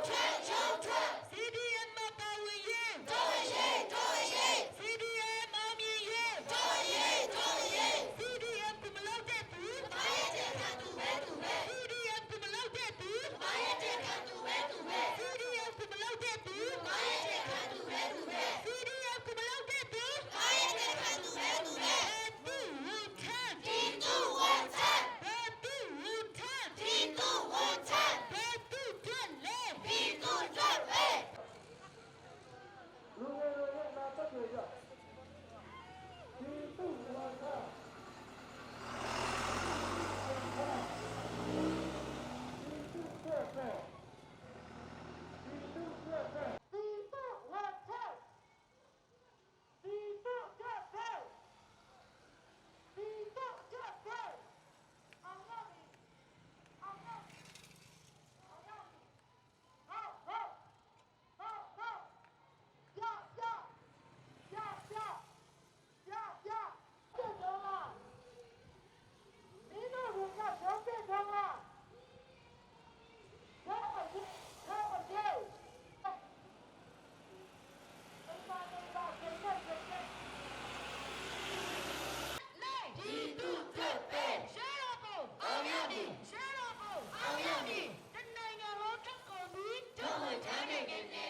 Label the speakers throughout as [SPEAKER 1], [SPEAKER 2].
[SPEAKER 1] ထွက်ရုံထွက် CDM မှာပါဝင်ရေးတော်ရေးတော်ရေး CDM အောင်မြင်ရေးတော်ရေးတော်ရေး CDM ကမလုပ်တဲ့သူမာရဲ့တဲ့ခံသူပဲသူပဲ CDM ကမလုပ်တဲ့သူမာရဲ့တဲ့ခံသူပဲသူပဲ CDM ကမလုပ်တဲ့သူမာရဲ့တဲ့ခံသူပဲသူပဲ CDM ကမလုပ်တဲ့သူမာရဲ့တဲ့ခံသူပဲသူပဲသူဝန်ထမ်းဒီသူဝန်ထမ်းသူဝန်ထမ်းဒီသူဝန်ထမ်းသူတွက်လေဒီသူတွက်ပဲ
[SPEAKER 2] လူငယ်တွေရဲ့အနာဂတ်တွေရဒီသူ့ဝါဒဒီသူ့ဆက်ဆက်ဒီသူ့ဆက်ဆက်ဒီသူ့ဝါဒဒီသူ့ဆက်ဆက်ဒီသူ့ဆက်ဆက်အောင်ရမည်အောင်ရမည်အောင်ရမည်ဟောဟောဟောဟော ပြပြပြပြပြပြပြတော့လားမင်းတို့ကရုံးပြတော့လားကျောင်းအကြီးကျောင်းအကြီးအိမ်မနေပါစိတ်နဲ့စိတ်နဲ့
[SPEAKER 1] လေဒီသူတွက်ပဲရှေးတော်ဘုံအောင်ရမည်ရှေးတော်ဘုံအောင်ရမည်တနိုင်ငံလုံးထက်ကုန်ပြီတို့ဝန်ထမ်းတွေနေနဲ့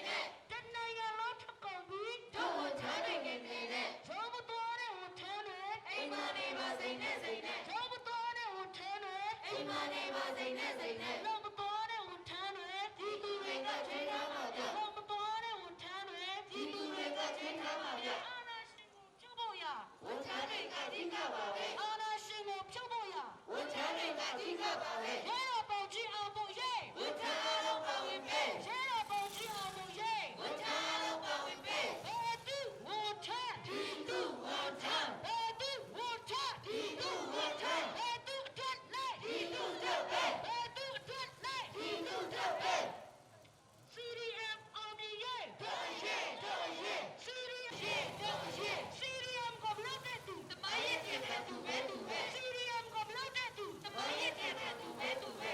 [SPEAKER 1] တနိုင်ငံလုံးထက်ကုန်ပြီတို့ဝန်ထမ်းတွေနေနဲ့ကျောင်းမတော်တဲ့ဝန်ထမ်းတွေအိမ်မနေပါစိတ်နဲ့စိတ်နဲ့ကျောင်းမတော်တဲ့ဝန်ထမ်းတွေအိမ်မနေပါစိတ်နဲ့စိတ်နဲ့လုံမတော်တဲ့ဝန်ထမ်းတွေဒီသူတွေကချွေးထားပါဗျလုံမတော်တဲ့ဝန်ထမ်းတွေဒီသူတွေကချွေးထားပါဗျအာနာရှင်ကိုဖြုတ်ဖို့ရ ဝန်ထမ်းတွေကအဓိကပါပဲအာနာရှင်ကိုဖြုတ်ဖို့ရဝန်ထမ်းတွေကအဓိကပါပဲရဲတော်ပုံကြီးအောင်ဖို့ရဲဝန်ထမ်းအားလုံးပါဝင်ပဲရဲတော်ပုံကြီးအောင်ဖို့ရဲဝန်ထမ်းအားလုံးပါဝင်ပဲဘယ်သူဝန်ထမ်းဒီသူဝန်ထမ်းဘယ်သူဝန်ထမ်းဒီသူဝန်ထမ်းဘယ်သူအတွက်လဲဒီသူအတွက်ပဲဘယ်သူအတွက်လဲဒီသူအတွက်ပဲ CDM အောင်မြင်ရေးတော်ရဲတော်ရဲ CDM တော်ရဲ CDM ကိုဘလို့တဲ့သူတမရဲ့တဲ့သူပဲသူပဲ CDM ကိုဘလို့တဲ့သူတမရဲ့တဲ့သူပဲသူပဲ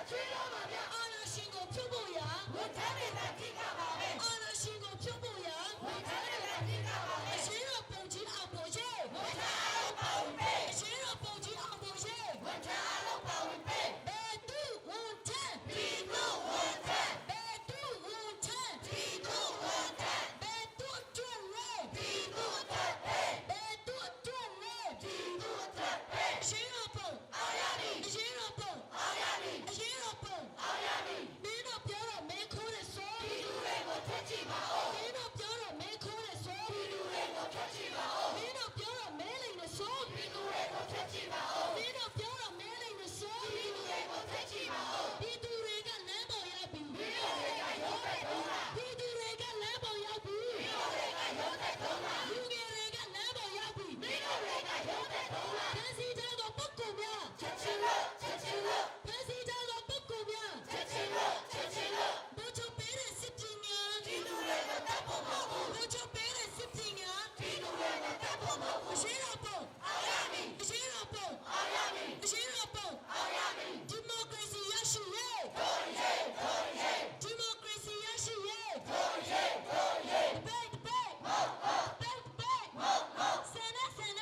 [SPEAKER 1] အာနာရှင်ကိုဖြုတ်ဖို့ရာဝန်ထမ်းတွေကတိကပါပဲအာနာရှင်ကိုဖြုတ်ဖို့ရာဝန်ထမ်းတွေကတိကပါပဲအရှင်တော်ပုံကြီးအောင်ပေါ်ရဲ့ဝန်ထမ်းအလုံးပါဝင်ပဲအရှင်တော်ပုံကြီးအောင်ပေါ်ရဲ့ဝန်ထမ်းအလုံးပါဝင်ပဲဘယ်သူဝန်ထမ်းဒီသူဝန်ထမ်းဘယ်သူဝန်ထမ်းဒီသူဝန်ထမ်းဘယ်သူကျွတ်လဲဒီသူတက်ပဲဘယ်သူကျွတ်လဲဒီသူတက်ပဲရှင်တော်ပုံအောင်ရမည်အရှင်တော်ပုံအောင်ရမည်အရှင်တော်ပုံအောင်ရမည်မင်းတို့ပြောတော့မဲခိုးတဲ့ဆိုဒီလူတွေကိုထက်ကြည့်ပါဦးမင်းတို့ပြောတော့မဲခိုးတဲ့ဆိုဒီလူတွေကိုထက်ကြည့်ပါဦးမင်းတို့ပြောတော့မဲလိန်တဲ့ဆိုဒီလူတွေကိုထက်ကြည့်ပါဦးမင်းတို့ပြောတော့မဲလိန်တဲ့ဆိုဒီလူတွေကိုထက်ကြည့်ပါဦးဒီသူတွေကလမ်းပေါ်ရောက်ပြီမင်းတို့တွေကရုံးတဲ့ထုံးလားဒီသူတွေကလမ်းပေါ်ရောက်ပြီမင်းတို့တွေကရုံးတဲ့ထုံးလားလူငယ်တွေကလမ်းပေါ်ရောက်ပြီမင်းတို့တွေကရုံးတဲ့ထုံးလားဖန်စီထားသောပုဂ္ဂိုလ်များချက်ချင်းလို့ချက်ချင်းလို့ဖန်စီထားသောပုဂ္ဂိုလ်များချက်ချင်းလို့ချက်ချင်းလို့ဘိုးချုပ်ပေးတဲ့စစ်ပညာဒီလူတွေကိုတတ်ဖို့မဟုတ်ဘူးဘိုးချုပ်ပေးတဲ့စစ်ပညာဒီလူတွေကိုတတ်ဖို့မဟုတ်ဘူးအရှိတော်ပုံအောင်ရမည်အရှိတော်ပုံအောင်ရမည်အရှိတော်ပုံအောင်ရမည်ဒီမိုကရေစီရရှိရေးတို့ရေးတို့ရေးဒီမိုကရေစီရရှိရေးတို့ရေးတို့ရေးတပိတ်တပိတ်မဟုတ်ဟုတ်တပိတ်တပိတ်မဟုတ်ဟုတ်ဆန္ဒဆန္ဒ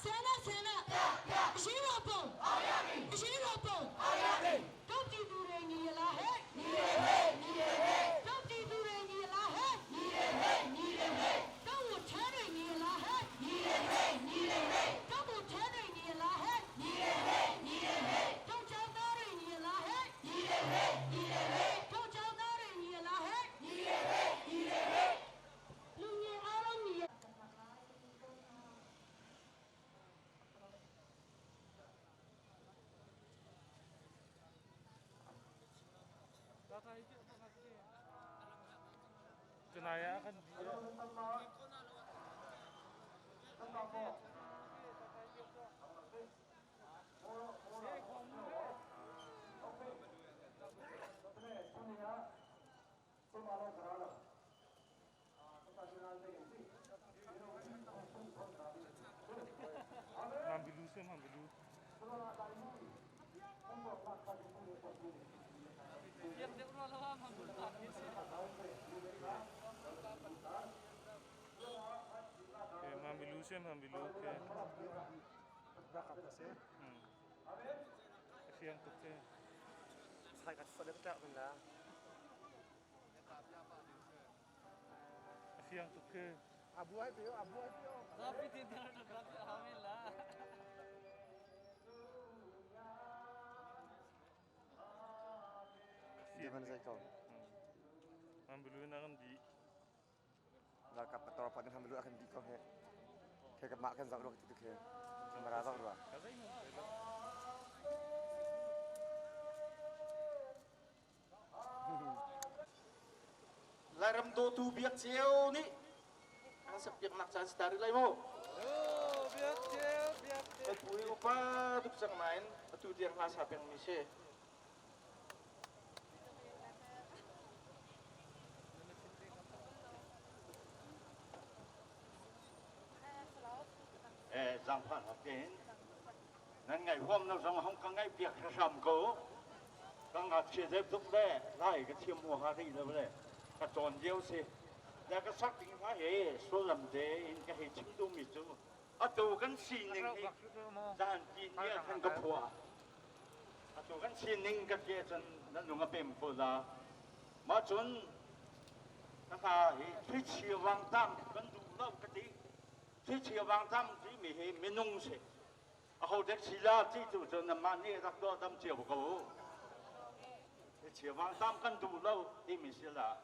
[SPEAKER 1] ဆန္ဒဆန္ဒအရှိတော်ပုံအောင်ရမည်အရှိတော်ပုံအောင်ရမည်တို့ပြည်သူတွေညီရလားဟဲ့ညီရဟဲ့ညီရဟဲ့တို့ပြည်သူတွေညီရလားဟဲ့ညီရဟဲ့ညီရဟဲ့တို့ဝန်ထမ်းတွေညီရလားဟဲ့ညီရဟဲ့ညီရဟဲ့တို့ဝန်ထမ်းတွေညီရလားဟဲ့ညီရဟဲ့ညီရဟဲ့တို့ကျောင်းသားတွေညီရလားဟဲ့ညီရဟဲ့ညီရဟဲ့တို့ကျောင်းသားတွေညီရလားဟဲ့ညီရဟဲ့ညီရဟဲ့လူငယ်အားလုံးညီရ
[SPEAKER 3] Tunaya kan dia. Mambilu sih mambilu. Okay, mambilu sih mambilu. Okay. Fiang tuk te. Fiang tuk ke.
[SPEAKER 4] Di mana saya kau?
[SPEAKER 3] Mambilu na kan di.
[SPEAKER 4] Ralkap atau apa kan hamil akan di kau he. Kayak kemak kan zak itu ke. Kamera zak dua.
[SPEAKER 3] Kazai mo.
[SPEAKER 5] Lairam dawtu biak cio nih an sak piaknak caan si ta rih lai maw? Kan pu hi upa tuk cang nain atu tiang hla sa pengmi si.
[SPEAKER 6] Zaangfahnak tein nan ngaih huam lo zong hong ka ngaih piak hram ko. Ka ngakchia deuh tuk le lai ka thiam huaha rih lo le ka cawn lio si. Le ka sak ding hla he sullam tein ka hei chim duhmi cu atu kan sining hi zan ti ni ah khan ka phuah. Atu kan sining ka ti ahcun nan lung a pem ko la. Mah cun ka hla hi thlichia vangtam kan duh lo ka ti. Thlichia vangtam timi hi minung si. Aho dek si la ti tu cu nanmah nih rak tuah dam cio ko u. Thlichia vangtam kan duh lo timi si la.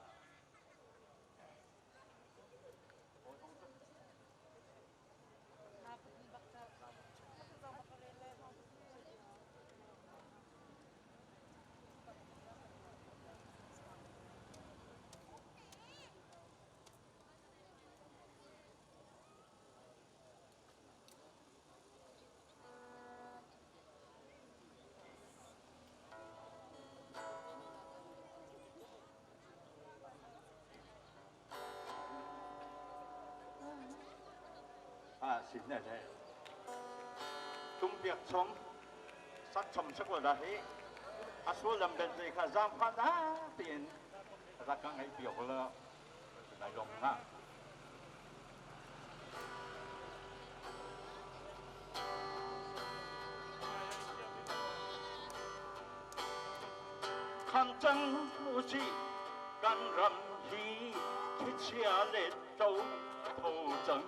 [SPEAKER 6] Ah, si ne le. Tum piak chom, sak chom sak la hi. A sullam belte kha zaangfah tein rak ka ngaihpiak law nai lawm hnga. Kham cang usih kan ram hi thlichia le ṭo a tho cang.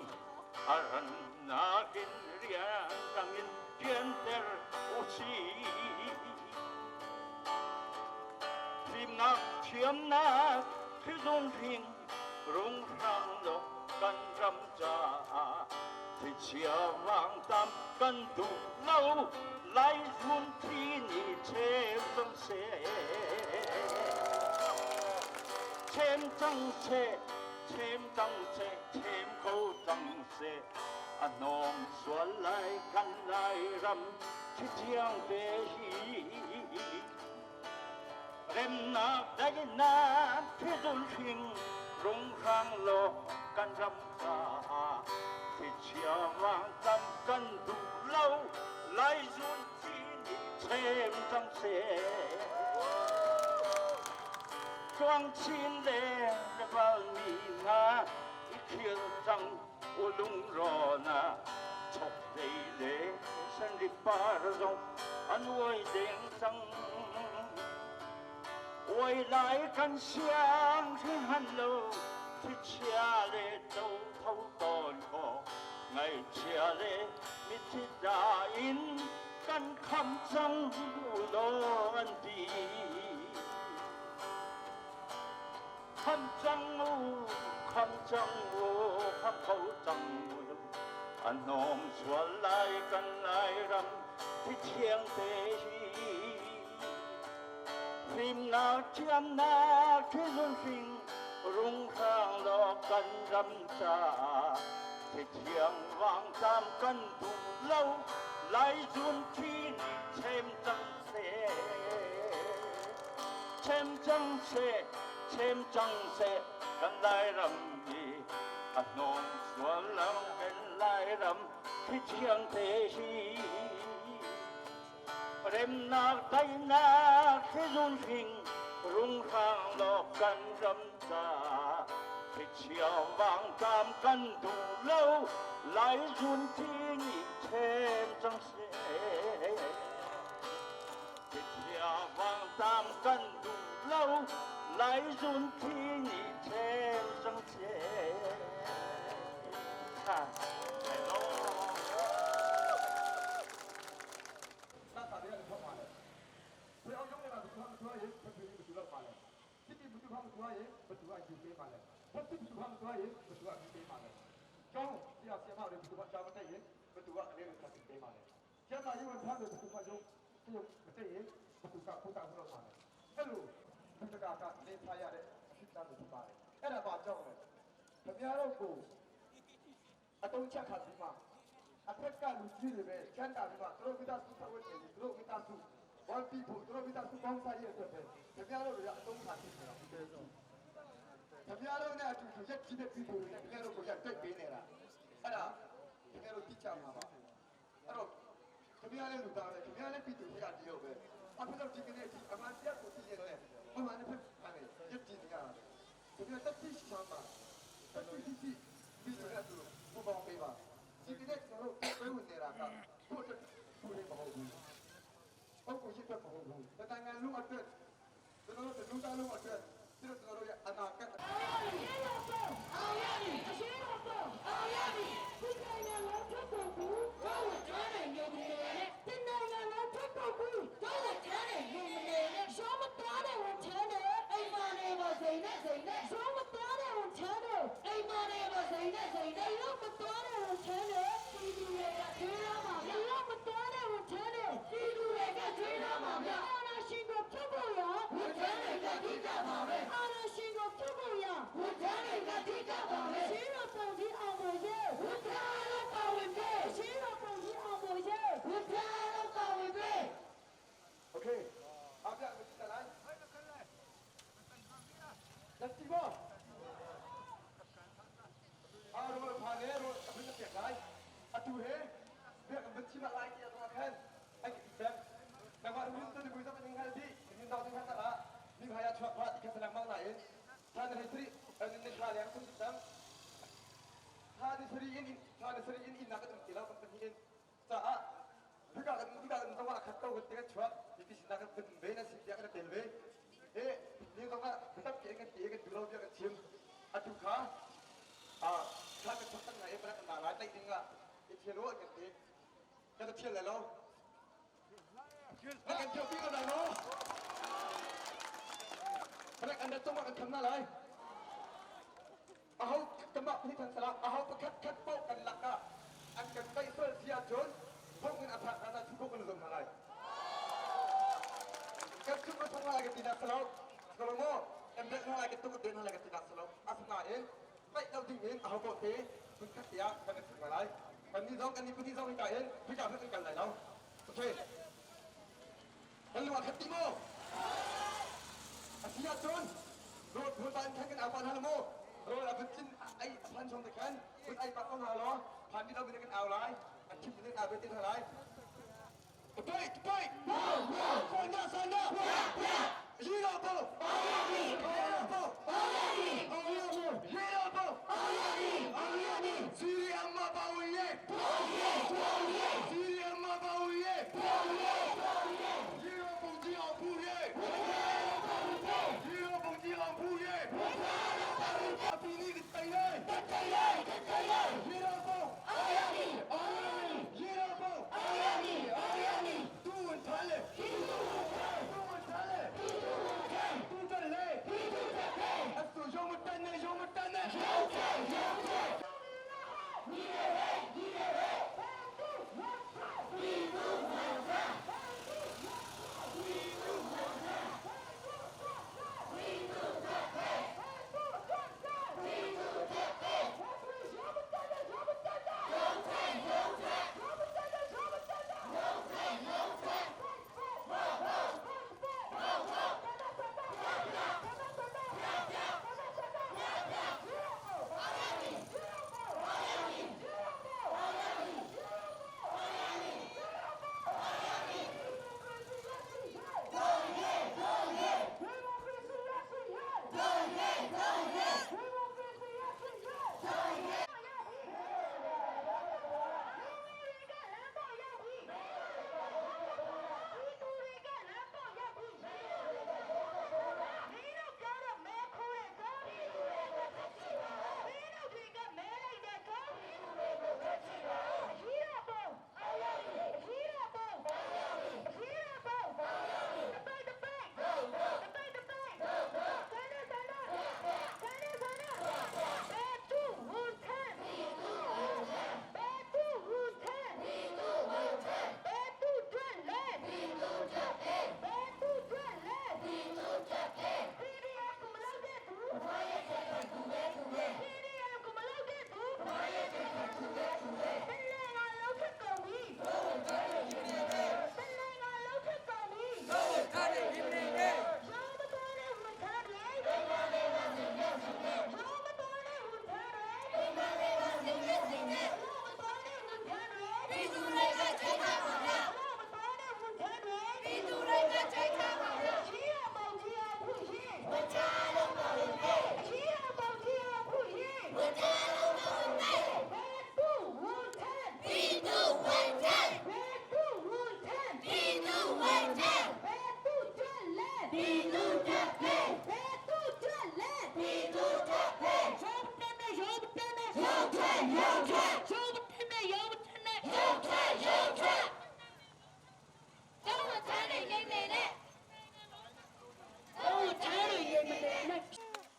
[SPEAKER 6] A rannak in rianrang in ṭianter usih. Fimnak thiamnak thilzung hring runghrang lo kan ram caah thlichia vangtam kan duh lo lai zun thi nih chem cang seh chem cang seh chem cang seh chem kho cang seh a hnawm sual lai kan lai ram thithiang te hi Remnak daihnak thizun hring runghrang law kan ram caah thlichia vangtam kan duh lo lai zun ci nih chem cang seh. Tuang chin le val mi hna i khil cang u lungrawn ah chokhlei le sanripar zong an uai deng cang. Uai lai kan siang hringhran lo, thlichia le ṭo tho tawn kaw, ngaihchia le mithi da in kan kham cang u law an ti. Kham cang u, kham cang u, kham kho cang u. A hnawm sual lai kan Lairam thithiang te hi. Fimnak thiamnak thilzun hring runghrang law kan ram caah thithiang vangtam kan duh lo lai zun thi nih chem cang seh. Chem cang seh, chem cang seh, kan Lairam hi a hnawm sual lo kan Lairam thithiang te hi. Remnak daihnak thlizun hring runghrang law kan ram caah thlichia vangtam kan duh lo lai zun thi nih chem cang seh. Thlichia vangtam kan duh lo, lai zun thi nih ṭhen cang seh. Hello.
[SPEAKER 2] ကျမရေးဝန်ထမ်းတွေဘယ်သူမှရုံးတရုတ်မသိရင်ဘယ်သူကခုတာမလုပ်ပါနဲ့အဲ့လိုလူတကာကနေထားရတဲ့အဖြစ်အပျက်တွေဖြစ်ပါတယ်အဲ့ဒါပါကြောင့်လေခင်ဗျားတို့ကိုအတုံးချက်ခါပြီးမှအထက်ကလူကြီးတွေပဲချမ်းသာပြီးမှသူတို့မိသားစုဆောက်ဝတ်နေတယ်သူတို့မိသားစုဝမ်းပြီးဖို့သူတို့မိသားစုကောင်းစားရတဲ့အတွက်ပဲခင်ဗျားတို့တွေကအတုံးခါဖြစ်နေတာဒီလိုခင်ဗျားတို့နဲ့အတူတူရက်ကြီးတဲ့ပြည်သူတွေနဲ့ခင်ဗျားတို့ကိုရက်တက်ပေးနေတာအဲ့ဒါခင်ဗျားတို့သိကြမှာပါ အဲ့တော့ခင်ဗျားလည်းလူသားပဲခင်ဗျားလည်းပြည်သူတွေကတယောက်ပဲအဖေတို့ဒီကနေ့ဒီအမှန်တရားကိုသိနေတယ်အမှန်နဲ့ဖက်ဖန်နေရက်ကြည့်နေရတယ်ခင်ဗျားတက်တိချမ်းပါတက်တိရှိပြည်သူတွေကသူပူပေါင်းပေးပါဒီကနေ့ကျွန်တော်တို့ပြေဝင်နေတာကကိုယ့်အတွက်သူတွေမဟုတ်ဘူးပုဂ္ဂိုလ်ရှိတဲ့မဟုတ်ဘူးတတန်ငံလုံးအတွက်ကျွန်တော်တို့လူသားလုံးအတွက်ကျွန်တော်တို့ရဲ့အနာဂတ်
[SPEAKER 1] အောင်ရမည်အရှိတော်အောင်ရမည်ဒီနိုင်ငံလုံးထွက်ကုန်ဘူးတော့ထားတယ်ညုံနေနဲ့ဒီနိုင်ငံလုံးထွက်ကုန်ဘူးတော့ထားတယ်ညုံနေနဲ့ရှောမတော်တဲ့ဝန်ချမ်းတယ်အိမ်မနေပါစိန်နဲ့စိန်နဲ့ရှောမတော်တဲ့ဝန်ချမ်းတယ်အိမ်မနေပါစိန်နဲ့စိန်နဲ့လုံးမတော်တဲ့ဝန်ချမ်းတယ်ပြည်သူတွေကထွေးရမှာဗျလုံးမတော်တဲ့ဝန်ချမ်းတယ်ပြည်သူတွေကထွေးရမှာဗျအာနာရှင်ကိုဖြုတ်ဖို့ရဝန်ချမ်းတွေကတိကျပါပဲအာနာရှင်ကိုဖြုတ်ဖို့ရဝန်ချမ်းတွေကတိကျပါပဲရှင်းတော့
[SPEAKER 4] thla ni hlei sarih ni thla leng chung cang. Thla ni sarih in thla ni sarih in inn ah kan um ti lo kan pahnih in. Caah hika kan hika kan zong ah khat ko kan ti kan chuak. Mipi sinah kan kan um ve nan si tiah kan tel ve. E ni zong ah biatak tein kan ti i kan duh lo tiah kan chim. Atu kha thla kan chuak cang hna i palek an ra lai tlaih ding ah i thial u an kan ti. Kan thial lai lo. Nan kan thial pi ko lai maw? Palek an rat zong ah kan kham hna lai. Aho kanmah pahnih than salah aho pakhat khat paoh kan lakah an kan tlaih sual si ahcun thong in a phak hlan ah thu kan zum hna lai. Kan chung kan thong hna lai kan ti nak si lo. Silo maw? Kan velh hna lai kan tuk kan den hna lai kan ti nak si lo. Asinain tlaih lo ding in aho paoh te hmun khat te ah kan i chung hna lai. Kan nih zong kan nih pahnih zong hika hin hika hmanh kan kal lai lo. Okay. Kan lung a khat dih maw? A si ahcun rawl phun pa in khan kan au pah hna lo maw? Rawl a vun tlin ai a phan chung te khan vun ai pah ko hna law phan dih lo in kan au lai. A thim in kan au ve te hna lai. Tupai, tupai! Sanda, sanda! Yirabo! Yirabo! Yirabo! CDM ma bawiye! CDM ma bawiye!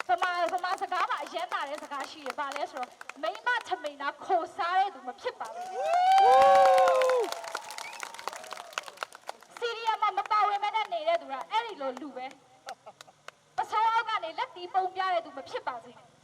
[SPEAKER 1] ဗမာဗမာစကားမှာအရန်တာတဲ့စကားရှိတယ်။ဘာလဲဆိုတော့မိမထမိန်တာခိုစားတဲ့သူမဖြစ်ပါဘူး။စီရီယာမှာမပါဝင်မနဲ့နေတဲ့သူကအဲ့ဒီလိုလူပဲ။ပစောအောက်ကနေလက်တီးပုံပြတဲ့သူမဖြစ်ပါစေနဲ့။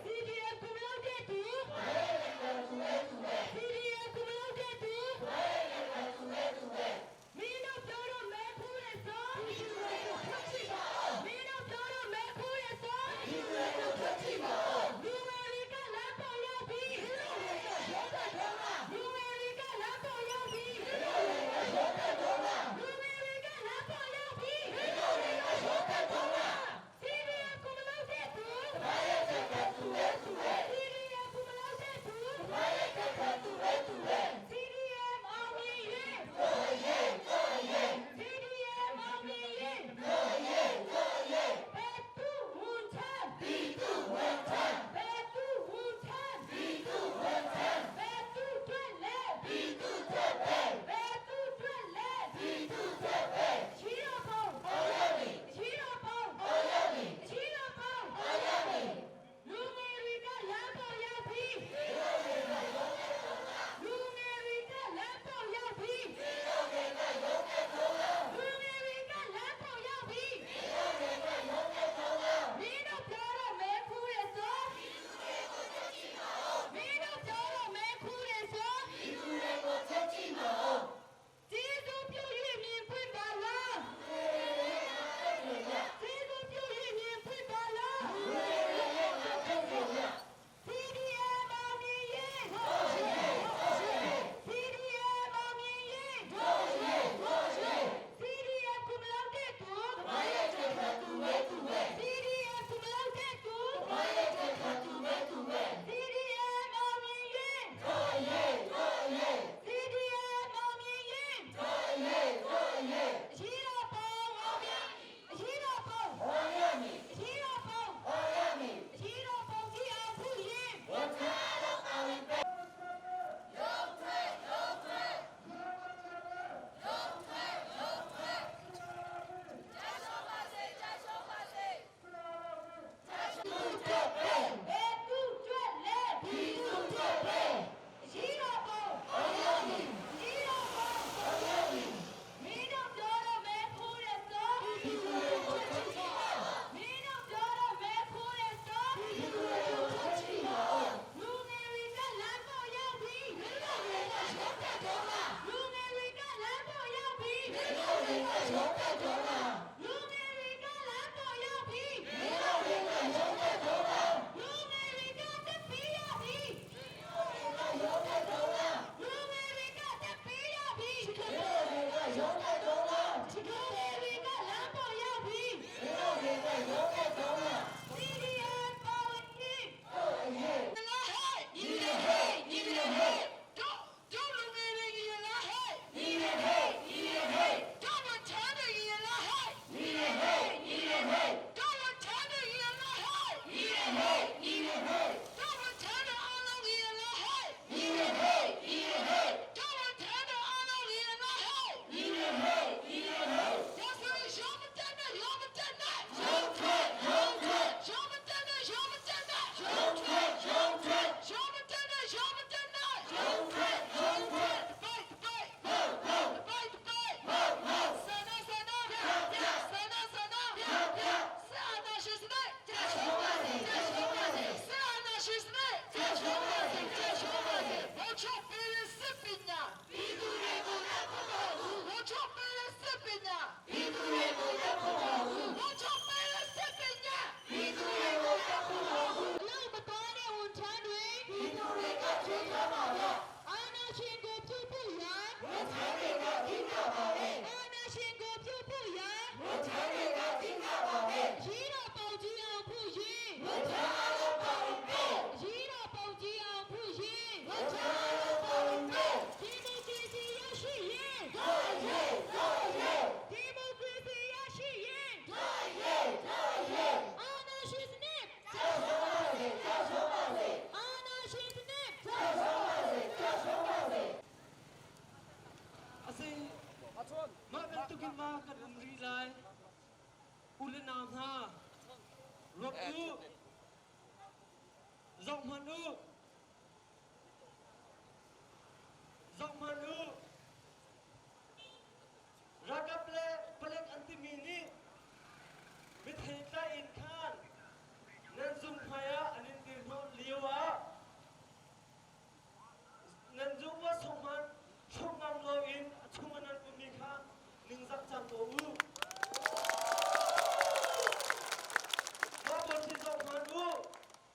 [SPEAKER 1] CDM ကိုမလုပ်တဲ့သူ CDM ကိုမလုပ်တဲ့သူ
[SPEAKER 7] Mah bantukin ma kan um rih lai. U le nau hna, ruat u, zoh hmanh u, zoh hmanh u. Ralkap le palek an timi nih mithei tlai in khan nan zung hmai ah an in dirhnawh lio ah nan zung va sung hmanh hruk ngam loin a chung ah nan ummi kha ningzak cang ko u. Mah pawl khi zoh hmanh u.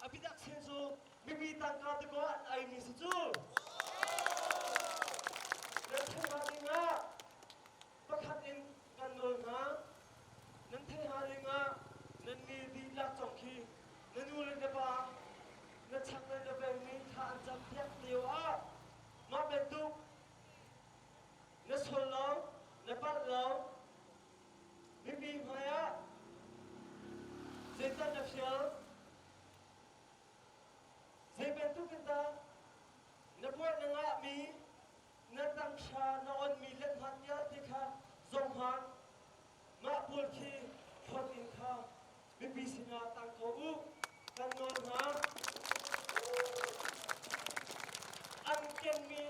[SPEAKER 7] A biatak sin cu mipi tangka tikaw an eimi si cu. Nan theih hnga dingah pakhat in kan nawl hna. Nan theih hnga dingah nan mi dihlak zong khi na nu le na pa na chak le na veng nih thla an cam piak lio ah mah bantuk na sual lo, na palh lo, mipi hmaiah zeidah na fial? Zei bantuk in dah na buai na ngahmi, na tanghra na onmi lethmat vialte kha zohhmanh. Mah pawl khi hlawt in kha mipi sinah tang ko u, kan nawl hna. An kenmi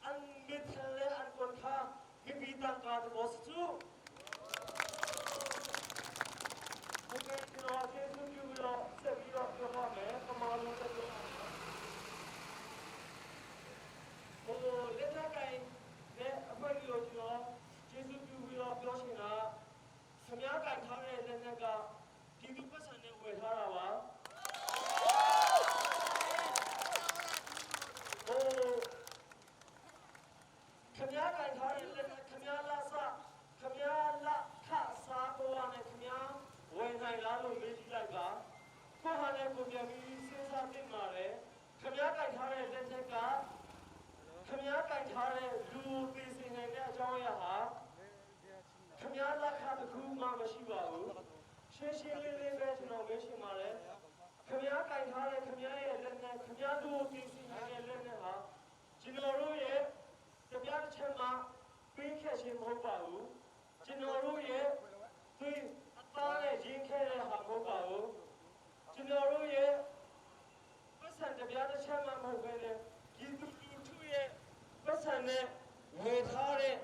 [SPEAKER 7] an mithel le an kuan kha mipi tangka dawh si cu. Okay, ကျွန်တော်ကျေးဇူးပြုပြီးတော့ဆက်ပြီးတော့ပြောပါမယ်ပမာလို့ဆက်ပြောပါမယ်ဟိုလက်ထက်ကိုင်တဲ့အဖွဲ့ကြီးကိုကျွန်တော်ကျေးဇူးပြုပြီးတော့ပြောချင်တာခမားကင်ထားတဲ့လက်နက်ကပြည်သူပတ်စံနဲ့ဝယ်ထားတာပါဟိုခမားကင်ထားတဲ့လက်နက်ခမားလာစခမားလခစားပေါ်နဲ့ခမားဝယ်နိုင်လားလို့မေးကြည့်လိုက်ပါကိုဟာလည်းကိုပြန်ပြီးစဉ်းစားသိပါတယ်ခမားကင်ထားတဲ့လက်ထက်ကခမားကင်ထားတဲ့လူသိစင်နိုင်တဲ့အကြောင်းအရာဟာခမားလက်ခတစ်ခုမှမရှိပါဘူးရှင်းရှင်းလင်းလင်းပဲကျွန်တော်မေးချင်ပါတယ်ခမားကင်ထားတဲ့ခမားရဲ့လက်နဲ့ခမားလူသိစင်နိုင်တဲ့လက်နဲ့ဟာကျွန်တော်တို့ရဲ့ကြပြတစ်ချက်မှပေးခဲ့ခြင်းမဟုတ်ပါဘူးကျွန်တော်တို့ရဲ့သွေးအသားနဲ့ရင်းခဲ့တဲ့ဟာမဟုတ်ပါဘူးကျွန်တော်တို့ရဲ့ပတ်စံကြပြတစ်ချက်မှမဟုတ်ဘဲနဲ့ပြည်သူလူထုရဲ့ပတ်စံနဲ့ဝယ်ထားတဲ့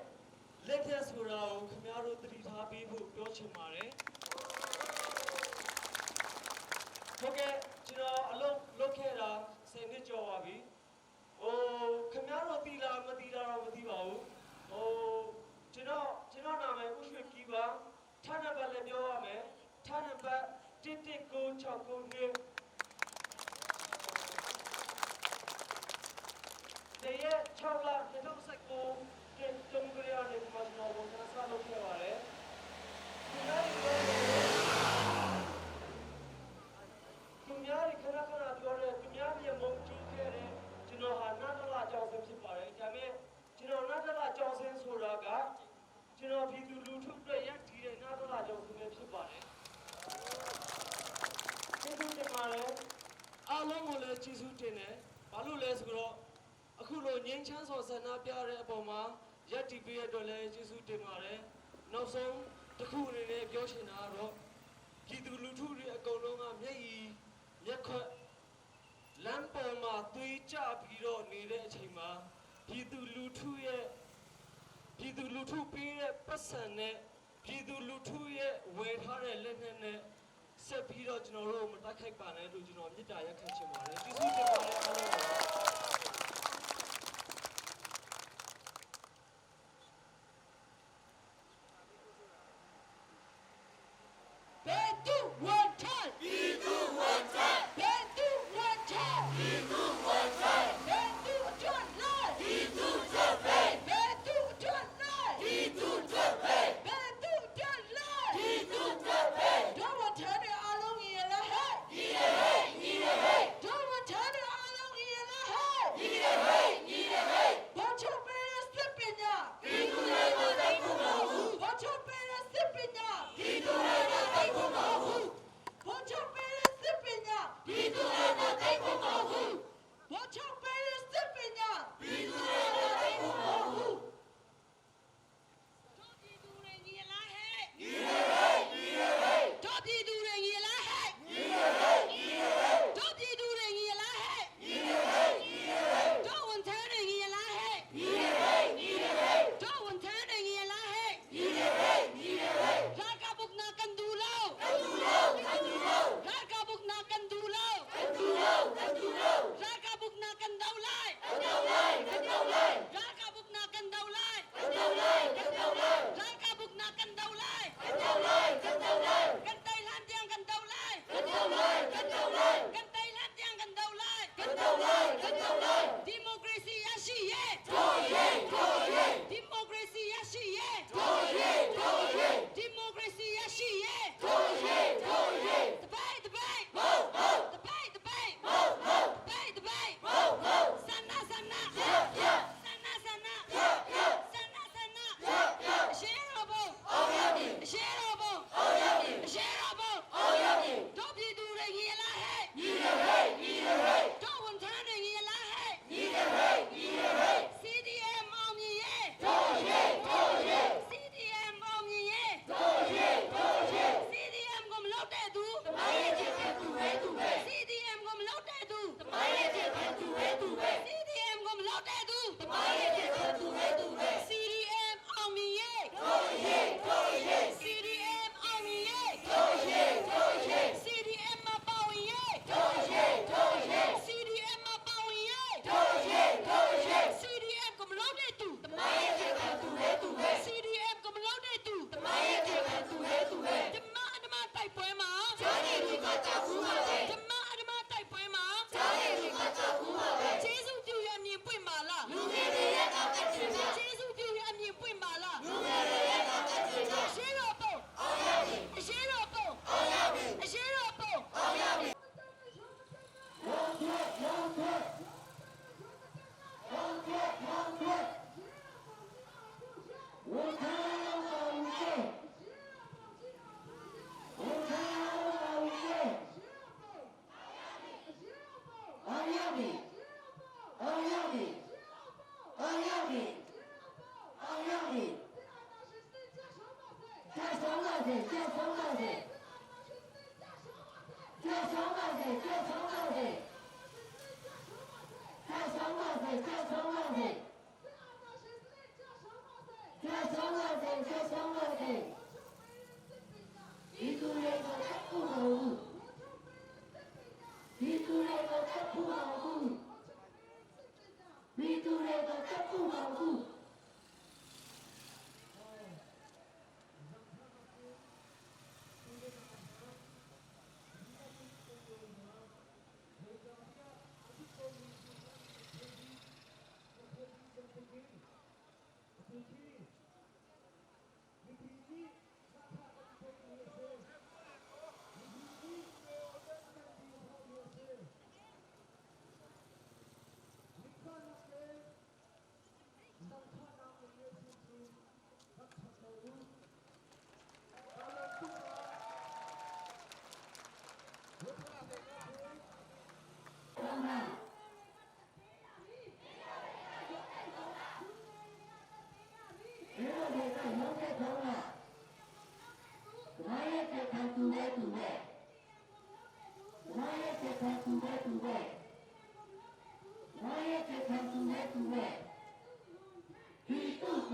[SPEAKER 7] လက်ထက်ဆိုတာကိုခင်ဗျားတို့သတိထားပေးဖို့ပြောချင်ပါတယ်ဟုတ်ကဲ့ကျွန်တော်အလုပ်လုပ်ခဲ့တာ10နှစ်ကျော်ပါပြီဟိုခင်ဗျားတို့တီလာမတီလာတော့မသိပါဘူးဟိုကျွန်တော်ကျွန်တော်နာမည်ဦးရွှေကီပါထားနံပါတ်လည်းပြောရမယ်ထားနံပါတ်11969နှစ်တရက်6လ2019တင်တုံးကြရတဲ့မှာကျွန်တော်ဝန်ထမ်းဆက်လုပ်ခဲ့ပါတယ်ဒီနေ့သူများတွေခဏခဏပြောတယ်သူများမြေမုံကျူးခဲ့တယ်ကျွန်တော်ဟာနတ်တလကြောင်စင်းဖြစ်ပါတယ်ဒါပေမဲ့ကျွန်တော်နတ်တလကြောင်စင်းဆိုတာကကျွန်တော်ပြည်သူလူထုအတွက်ရပ်တည်တဲ့နတ်တလကြောင်စင်းပဲဖြစ်ပါတယ်ကျေးဇူးတင်ပါတယ်အားလုံးကိုလည်းကျေးဇူးတင်တယ်ဘာလို့လဲဆိုတော့အခုလိုငင်းချမ်းစော်ဆန္ဒပြတဲ့အပေါ်မှာရပ်တည်ပေးရတဲ့အတွက်လည်းကျေးဇူးတင်ပါတယ်နောက်ဆုံးတစ်ခုအနေနဲ့ပြောချင်တာကတော့ပြည်သူလူထုတွေအကုန်လုံးကမျက်ရည်မျက်ခွက်လမ်းပေါ်မှာသွေးကြပြီးတော့နေတဲ့အချိန်မှာပြည်သူလူထုရဲ့ပြည်သူလူထုပေးတဲ့ပတ်စံနဲ့ပြည်သူလူထုရဲ့ဝယ်ထားတဲ့လက်နက်နဲ့ဆက်ပြီးတော့ကျွန်တော်တို့မတိုက်ခိုက်ပါနဲ့လို့ကျွန်တော်မေတ္တာရပ်ခံချင်ပါတယ်ကျေးဇူးတင်ပါတယ်အားလုံးပါ
[SPEAKER 1] ဘယ်သူဝန်ထမ်းပြည်သူဝန်ထမ်းဘယ်သူဝန်ထမ်းပြည်သူဝန်ထမ်းဘယ်သူအတွက်လဲပြည်သူအတွက်ပဲဘယ်သူအတွက်လဲပြည်သူအတွက်ပဲဘယ်သူအတွက်လဲပြည်သူအတွက်ပဲတို့ဝန်ထမ်းတွေအားလုံးညီရလားဟဲ့ညီရဟဲ့ညီရဟဲ့တို့ဝန်ထမ်းတွေအားလုံးညီရလား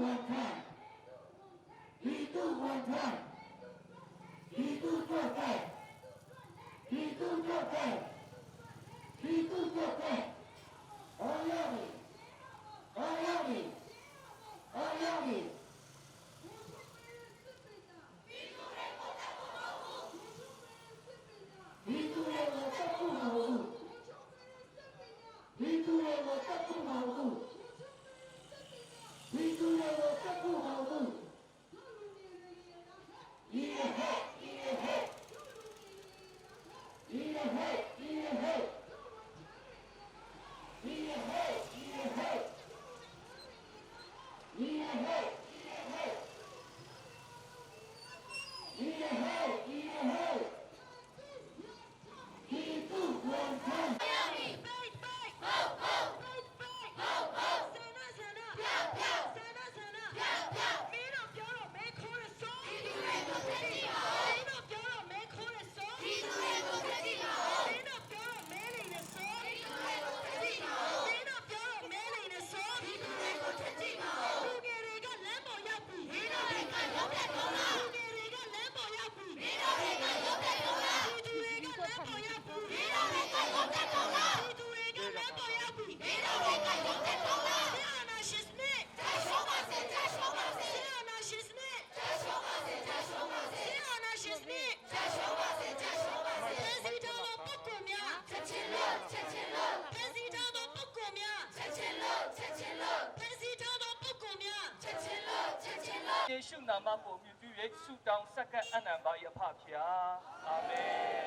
[SPEAKER 2] ဝန်ထမ်းပြည်သူဝန်ထမ်းပြည်သူ့အတွက်ပြည်သူ့အတွက်ပြည်သူ့အတွက်အောင်ရမည်အောင်ရမည်အောင်ရမည်ပြည်သူတွေကိုတတ်ဖို့မဟုတ်ဘူးပြည်သူတွေကိုတတ်ဖို့မဟုတ်ဘူးပြည်သူတွေကိုတတ်ဖို့မဟုတ်ဘူးဒီဟဲ့ဒီဟဲ့ဒီဟဲ့ဒီဟဲ့ဒီဟဲ့ဒီဟဲ့ဒီဟဲ့ဒီဟဲ့ဒီဟဲ့ပြည်သူဝန်ထမ်း
[SPEAKER 1] ပိတ်ပိတ်ဟုတ်ဟုတ်ပိတ်ပိတ်ဟုတ်ဟုတ်ဆန္ဒဆန္ဒပြောက်ပြောက်ဆန္ဒဆန္ဒပြောက်ပြောက်မင်းတို့ပြောတော့မဲခိုးရစောပြည်သူတွေကိုဖျက်ကြည့်ပါဦးမင်းတို့ပြောတော့မဲခိုးရစောပြည်သူတွေကိုဖျက်ကြည့်ပါဦးမင်းတို့ပြောတော့မဲလိန်ရစောပြည်သူတွေကိုဖျက်ကြည့်ပါဦးမင်းတို့ပြောတော့မဲလိန်ရစောပြည်သူတွေကိုဖျက်ကြည့်ပါဦးလူငယ်တွေကလမ်းပေါ်ရောက်ပြီမင်းတို့တွေကရုပ်ပြတ်ကုန်လားလူငယ်တွေကလမ်းပေါ်ရောက်ပြီမင်းတို့တွေကရုပ်ပြတ်ကုန်လားပြည်သူတွေကလမ်းပေါ်ရောက်ပြီမင်းတို့တွေကရုပ်ပြတ်ကုန်လားပြည်သူတွေကလမ်းပေါ်ရောက်ပြီမင်းတို့တွေကရုပ်ပြတ်ကုန်လားဆရာနာရှိစနစ်ကျရှုံးပါစေကျရှုံးပါစေဆရာနာရှိစနစ်ကျရှုံးပါစေကျရှုံးပါစေဆရာနာရှိစနစ်ကျရှုံးပါစေကျရှုံးပါစေဖန်စီထားသောပုဂ္ဂိုလ်များချက်ချင်းလို့ချက်ချင်းလို့ဖန်စီထားသောပုဂ္ဂိုလ်များချက်ချင်းလို့ချက်ချင်းလို့ဖန်စီထားသောပုဂ္ဂိုလ်များချက်ချင်းလို့ချက်ချင်းလို့
[SPEAKER 8] ယေရှုနာမကိုမြည်ပြု၍ဆုတောင်းဆက်ကပ်အနံပါ၏အဖဖျားအာမင်။